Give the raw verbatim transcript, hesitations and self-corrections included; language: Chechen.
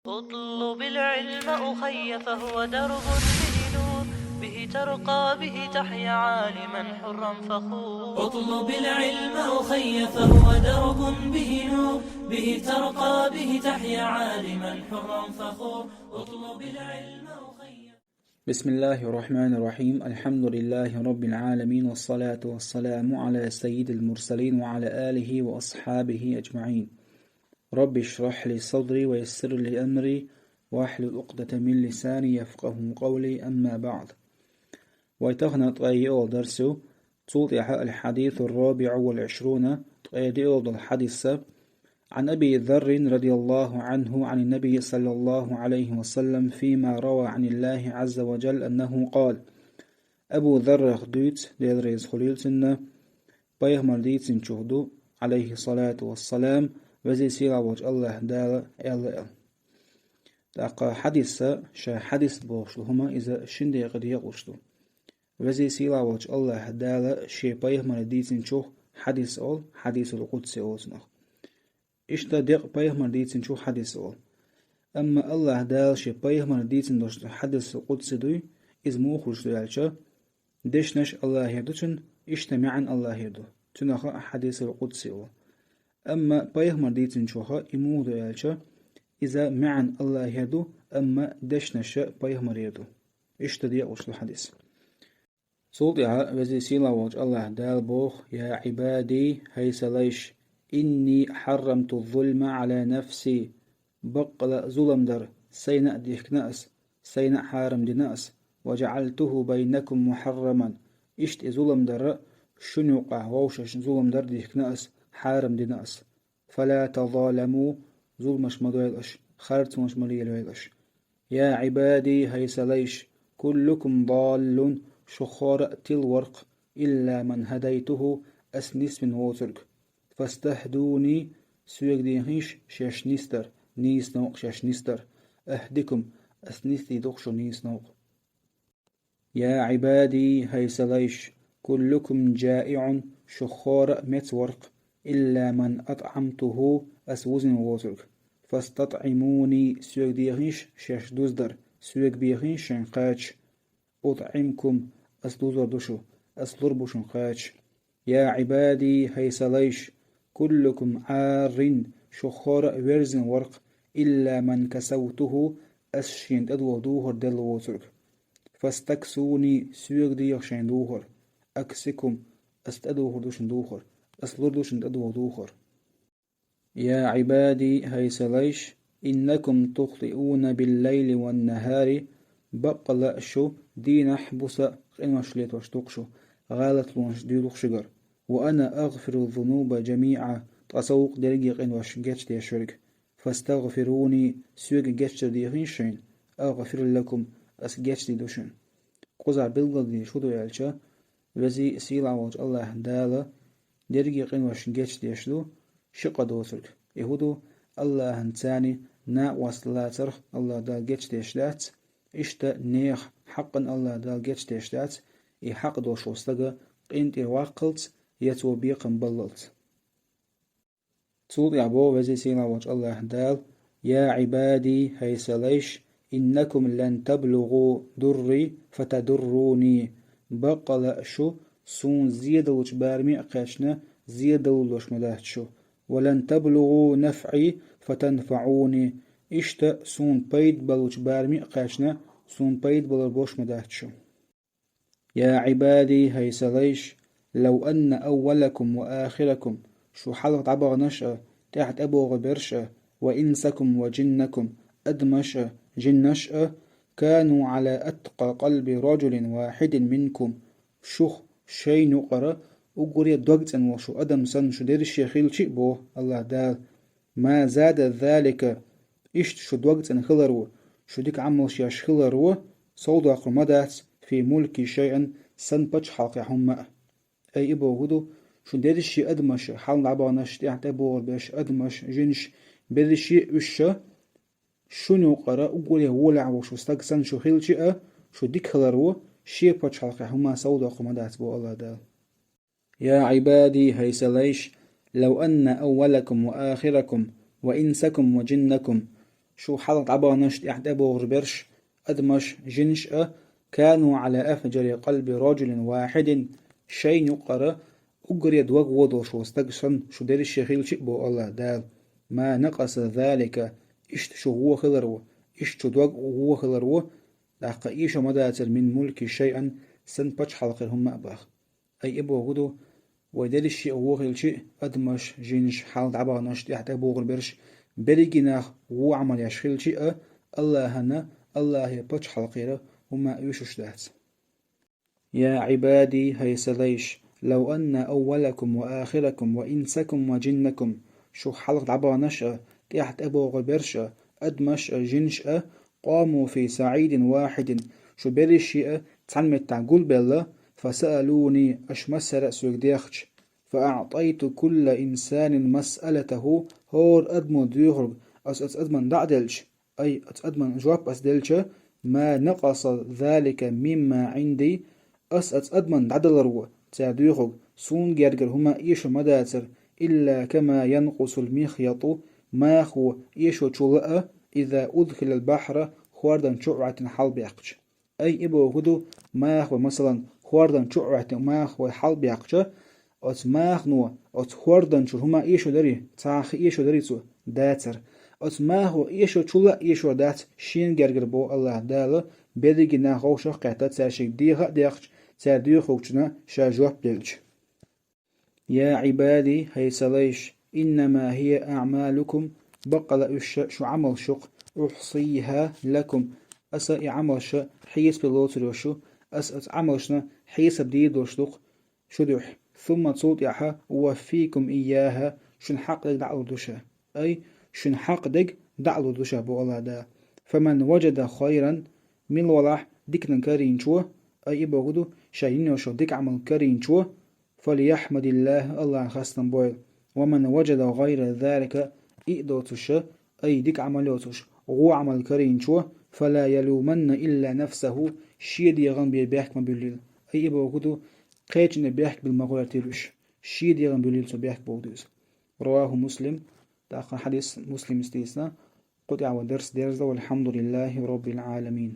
اطلب العلم أخي فهو درب به نور، به ترقى به تحيا عالما حرا فخور. اطلب العلم أخي فهو درب به نور، به ترقى به تحيا عالما حرا فخور. اطلب العلم أخي. بسم الله الرحمن الرحيم. الحمد لله رب العالمين، والصلاة والسلام على سيد المرسلين وعلى آله وأصحابه أجمعين. رب اشرح لي صدري ويسر لي أمري واحلل عقدة من لساني يفقهوا قولي، أما بعد. Вай тахана ткъаь йиълагӀа дарс я, цул тӀехьа الحديث الرابع والعشرون, ткъаь диълагӀа дола хьадис. عن أبي ذر رضي الله عنه عن النبي صلى الله عليه وسلم فيما روى عن الله عز وجل أنه قال. Абу Заррах дуьйцу, Дела реза хуьлийла цунна, пайхамара дийцинчух ду, عليه الصلاة والسلام, веза-сийлахь волчу АллахӀа Дала аьлла аьлла. ТӀаккха хьадис, ша хьадис бохуш долу хӀума, иза шина декъе декъалуш ду. Веза-сийлахь волчу АллахӀа Дала шен пайхамара дийцинчух хьадис олу, хьадисул къудси олу цунах. Иштта декъа пайхамара дийцинчух хьадис олу. Амма АллахӀа Дала шен пайхамара дийцина долуш хьадисул къудси дуй, иза муха хуьлуш ду аьлча, дешнаш АллахӀера ду цуьнан, иштта маьӀна АллахӀера ду. Цунах а хьадисул къудси олу. Амма пайхамара дийцинчух и муха ду аьлча, иза маьӀна АллахӀера ду, амма дешнаш пайхамарера ду. Иштта декъалуш ду хьадис. Цул тӀаьхьа веза-сийлахь волчу АллахӀа Дала боху: يا عبادي, хӀай сан лайш, إني حرمت الظلم على نفسي, баккъала а зулам дар сайна а дихкина ас, сайна а хьарам дина ас, وجعلته بينكم محرما, иштта и зулам дар шуна юкъахь вовшашна зулам дар дихкина ас, хьарам дина ас. فلا تظالموا, зуламаш ма дойла аша, харцонаш ма лелайойла аша. يا عبادي, хӀай сан лайш, كلكم ضال, шух хӀора а тилла ву-кх, إلا من هديته, ас нисвина воцург. فاستهدوني, соьга дехийша шаьш нисдар, нийса новкъа шаьш нисдар. أهدكم, ас нисдийр ду-кх шу нийса новкъа. يا عبادي, хӀай сан лайш, كلكم جائع, шух хӀора а меца ву-кх, إلا من أطعمته, ас вузина воцург. فاستطعموني, соьга дехийша шаьш дуздар, соьга бехийша шайн кхача. أطعمكم, ас дузур ду шу, ас лур бу шун кхача. يا عبادي, хӀай сан лайш, كلكم عار, шух хӀора а верзина ву-кх, إلا من كسوته, ас шена тӀедогӀу духар делла воцург. فاستكسوني, соьга деха шайн духар. أكسكم, ас тӀедухур ду шун духар, ас лур ду шун тӀедогӀу духар. يا عبادي, хӀай сан лайш, إنكم تخطئون بالليل والنهار, баккъала а шу дийнахь а, буса а къинош летош ду-кх шу, гӀалатлонаш дуьйлу-кх шуьгара. وأنا أغفر الذنوب جميعا, ткъа со ву-кх дерриге а къинош гечдеш верг. فاستغفروني, соьга гечдар дехийша шайна, أغفر لكم, ас гечдийр ду шуна. Кхузахь билгалдеш хӀун ду аьлча, веза-сийлахь волчу АллахӀа Дала дерриге а къинош гечдеш ду, ши къа доцург. И хӀун ду? АллахӀан царна накъост лацарх АллахӀа Дала гечдеш дац, иштта нехан хьакъан АллахӀа Дала гечдеш дац, и хьакъ долуш волу стага къинтӀера ваккхалц я цо бекхам баллалц. Цул тӀаьхьа боху веза-сийлахь волчу АллахӀа Дала: يا عبادي, хӀай сан лайш, إنكم لن تبلغوا ضري فتضروني, баккъала а шу суна зен далучу бараме а кхаьчна, зен далур долуш ма дац шу. ولن تبلغوا نفعي فتنفعوني, иштта суна пайда балучу бараме а кхаьчна, суна пайда балур болуш ма дац шу. يا عبادي, хӀай сан лайш, لو أن أولكم وآخركم, шу хьалха дӀабаханарш а, тӀаьхьа тӀебогӀурберш а, وإنسكم وجنكم, адамаш а, жинаш а, كانوا على أتقى قلب رجل واحد منكم, шух шайна юкъара уггаре а догцӀена волуш волу адам санна шу дерриге а хилча а, боху АллахӀа Дала, ما زاد ذلك, иштта шу догцӀена хилар ву, шу дика Ӏамалш еш хилар ву, совдоккхур ма дац, في ملكي شيئا, сан пачхьалкхехь хӀумма а. Ай, и бохург ду, шу дерриге а адамаш, хьалха дӀабаханарш, тӀаьхьа тӀебогӀурберш, адамаш, жинаш, берриш а уьш ша, шуна юкъара уггаре а волехь волуш волу стаг санна шу хилча а, шу дика хилар ву, шен пачхьалкхехь хӀумма а совдоккхур ма дац, боху АллахӀа Дала. يا عبادي, хӀай сан лайш, لو أن أولكم وآخركم وإنسكم وجنكم, Шу хьалха дӀабаханаш тӀехь тӀебогӀур берш, адамаш, жинаш а, كانوا على أفجر قلب رجل واحد, шайна юкъара уггаре дог вон долуш волу стаг санна шу дерриге хилча а, боху АллахӀ Дала, ما نقص ذلك, иштта шу вон хилар ву, иштта шу дог вон хилар ву, тӀаккха эшо ма дацара, من ملكه شيئا, сан пачхьалкхера хӀумма а боху. Ай, и бохург ду, вай дерриге а вон хилча а, адамаш, жинаш, хьалха дӀабаханаш тӀехь тӀебогӀур берш, берриге нах вон Ӏамал еш хилча а, АллахӀана, АллахӀе пачхьалкхера хӀумма а оьшуш дац. يا عبادي, хӀай сан лайш, لو أن أولكم وآخركم وإنسكم وجنكم, шу хьалха дӀабаханаш а, тӀехь тӀебогӀур берш а, адамаш а, жинаш а, قاموا في صعيد واحد, шу берриге а цхьана меттехь гулбелла, فسألوني, аша массара а соьга дехча, فأعطيت كل إنسان مسألته, хӀора адамо доьхург ас оцу адамна дӀа а делча, ай, оцу адамна жоп ас делча, ما نقص ذلك مما عندي, ас оцу адамна дӀадалар ву, цара доьхург, суна гергара хӀума эшо ма дацара, إلا كما ينقص المخيط, махо эшочул а, إذا أدخل البحر, хӀордан чу а ваьттина хьалабаьккхича. Ай, и бохург ду, маха вай, масалан, хӀордан чу а ваьттина маха вай хьалабаьккхича, оцу махано оцу хӀордан чуьра хӀума эшо дарий, цхьа а хи эшо дарий цо? Дацара. Оцу махо эшочул а эшор дац шена гергара, боху АллахӀ Дала, берриге нах вовшах а кхетта, цара шега деха а дехча, цара доьхургчунна ша жоп делча. يا عبادي, хӀай сан лайш, إنما هي أعمالكم, баккъала уьш шу Ӏамалш ю-кх, أحصيها لكم, аса и Ӏамалш хьесапе лоцур йолуш ю, аса оцу Ӏамалшна хьесап дийр долуш ду-кх шу дуьхьа, ثم, цул тӀаьхьа, أوفيكم إياها, шуна хьакъ дерг дӀа а лур ду ша. Ай, шуна хьакъ дерг дӀа а лур ду ша, боху АллахӀ Дала. فمن وجد خيرا, мила валахь диканиг карийначо, ай, и бохург ду, ша йина йолуш йолу дика Ӏамал карийначо, فليحمد الله, АллахӀан хастам бойла. ومن وجد غير ذلك, и а доцуш, ай, дика Ӏамал йоцуш, вон Ӏамал карийначо, فلا يلومن إلا نفسه, шен дегӀан бен бехк ма буьллийла. Ай, и бохург ду, кхечунна бехк билла ма гӀертийла уьш. Шен дегӀан буьллийла цо бехк, бохург ду иза. رواه مسلم, тӀаккха хьадис Муслима дийцина, кху тӀехь вай дарс дерзадо, والحمد لله رب العالمين.